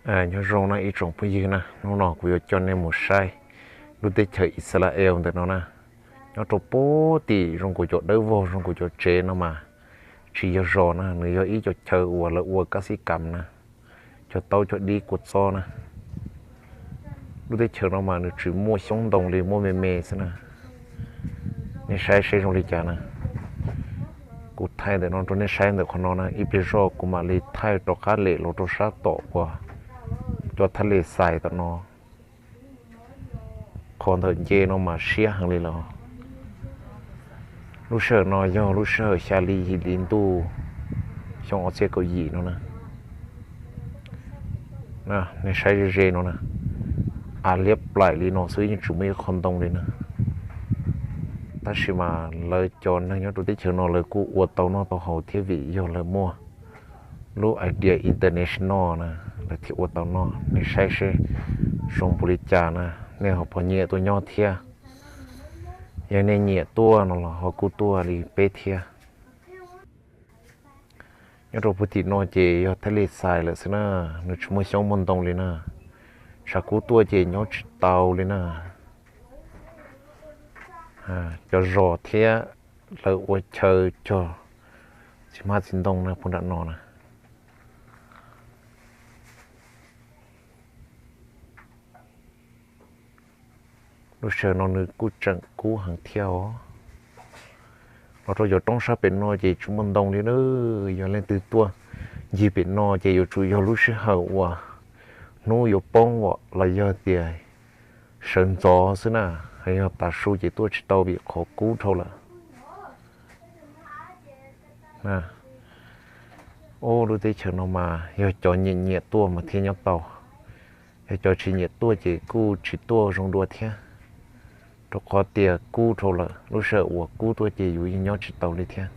Nyob zoo na ib tsoom phooj ywg na, hnub no kuv yuav coj nej mus saib lub teb chaws Israel ntawm no na. Nyob rau pem tim zoo nkaus cov dawb vog zoo nkaus cov tsev no mas tsis yog zos na, nws yog ib co chaw uas lawv ua kab xib kam na, cog taub cog dib kua txob na. Lub teb chaws no mas nws tsis muaj xyoob ntoo li, muaj me me xwb na. Nej saib seb zoo li cas na. Kuv thaij ntawm no rau nej saib ntawm qhov no na, ib pliag zoj kuv mam li thaij rov qab lem los rau sab tom uas cov thaj les xais tom no. Qhov ntawm nce no mas siab heev li los. Lub sij hawm no yog lub sij hawm xya hli yim hli ntuj xyoo ob txhiab kaum yim no na. Nej saib ze ze no na, av liab plaim li no xwb yeej tsis muaj ib qho ntoo li na. Tab sis mas lawv cov neeg nyob rau teb chaws no lawv kuj ua tau noj tau haus thiab vim yog lawv muaj lub idea international na, lawv thiaj ua tau noj. Nej saib seb zoo npaum li cas na, nej ho puas nyiam tuaj nyob thiab? Yog nej nyiam tuaj no los ho kuj tuaj li peb thiab. Nyob rau puag tim no ces yog thaj les xais lawm xwb na, nws tsis muaj xyoob muaj ntoo li na. Tshav kub tuaj ces nyob tsis tau li na. Cov zos thiab lawv ua chaw cog txiv hmab txiv ntoo na puag nram no na. Lub sij hawm no nws kuj tseem kub heev thiab os. Los rau cov roob sab pem no ces tsis muaj ntoo li na. Yog leej twg tuaj ncig pem no ces yuav tsum yog lub sij hawm uas hnub yuav poob los yog tias sawv ntxov xwb na, yog tav su ces tuaj tsis tau vim qhov kub dhau lawm. Ub, lub teb chaws no mas yog cov nyiam nyiam tuaj mas thiaj nyob tau, yog cov tsis nyiam tuaj ces kuj tsis tuaj zoo dua thiab, rau qhov tias kub dhau lawm, lub sij hawm uas kub tuaj ces yus yeej nyob tsis tau li thiab.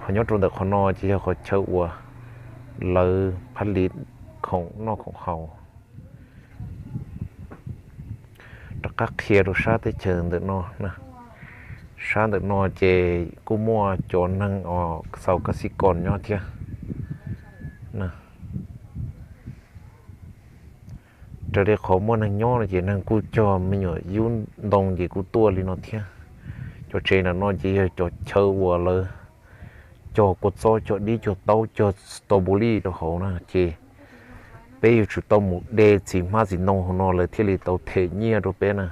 Ho nyob rau ntawm qhov no ces yog qhov chaw uas lawv phab li khoom noj khoom haus. Rov qab qhia rau sab teb chaws ntawm no, sab ntawm no ces kuj muaj cov neeg os xaus kab xib kos nyob thiab. Raws li qhov muaj neeg nyob no ces neeg kuj cog me nyuam yub ntoo ces kuj tuaj li no thiab. Cov tsev ntawm no ces yog cov chaw uas lawv cog kua txob, cog dib, cog taub, cog strawberry rau hauv na, ces peb yuav tsum tau mus de txiv hmab txiv ntoo hauv no lawv thiaj li tau them nyiaj rau peb na.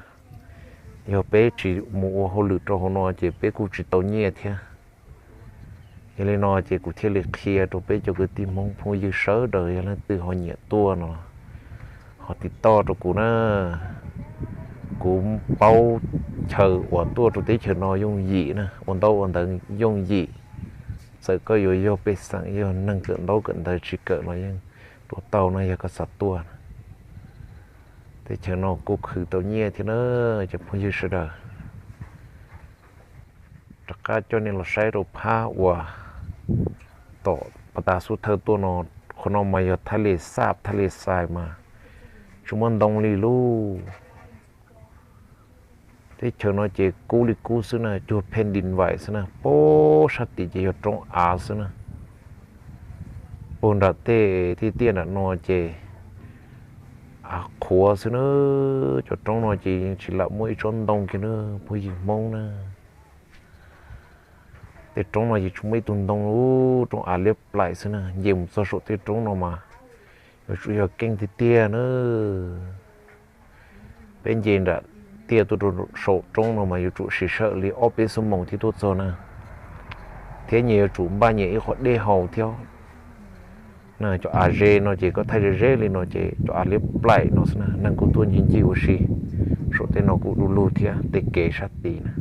Yog peb tsis mus ua hauj lwm rau hauv no ces peb kuj tsis tau nyiaj thiab. Yog li no ces kuv thiaj li qhia rau peb cov kwv tij Hmoob phooj ywg sawv daws, yog leej twg ho nyiam tuaj no ho tiv toj rau kuv na. Kuv paub chaw uas tuaj rau teb chaws no yooj yim na, ua ntaub ua ntawv yooj yim. Txawm koj yuav yog pej xeem, yog neeg kawm ntaub kawm ntawv tsis kawm los yeej tuaj tau no yog koj xav tuaj. Teb chaws no kuj khwv tau nyiaj thiab na, cov phooj ywg sawv daws. Rov qab coj nej los saib rau phab uas tom pas tas xub thawj tuaj no, qhov no mas yog thaj les xaj thaj les xais mas tsis muaj ntoo li lauj. Teb chaws no ces kub li kub xwb na, cuag pheej din vais xwb na, pab sab tid ces yog roob av xwb na. Puag nram tej tiaj tiaj nram no ces av qhuav xwb na. Cov roob no ces yeej tsis lam muaj ib tsob ntoo kiag na, phooj ywg Hmoob na. Tej roob no ces tsis muaj ib tug ntoo, roob av liab plaim xwb na. Nce mus txog saum tej roob no mas yuav tsum yog keej tiag tiag na. Peb nce nram tiaj tuaj rau saum roob no mas yuav tsum siv sij hawm li ob peb xuab moos thiaj tuaj txog na, thiab nyias yuav tsum npaj nyias ib qho dej haus thiab. Cov av ze no ces koj thaij ze ze li no ces cov av liab plaim no xwb na, neeg kuj tuaj ncig ncig ua si. Saum tej no kuj du lug thiab, tej kev sab tid na.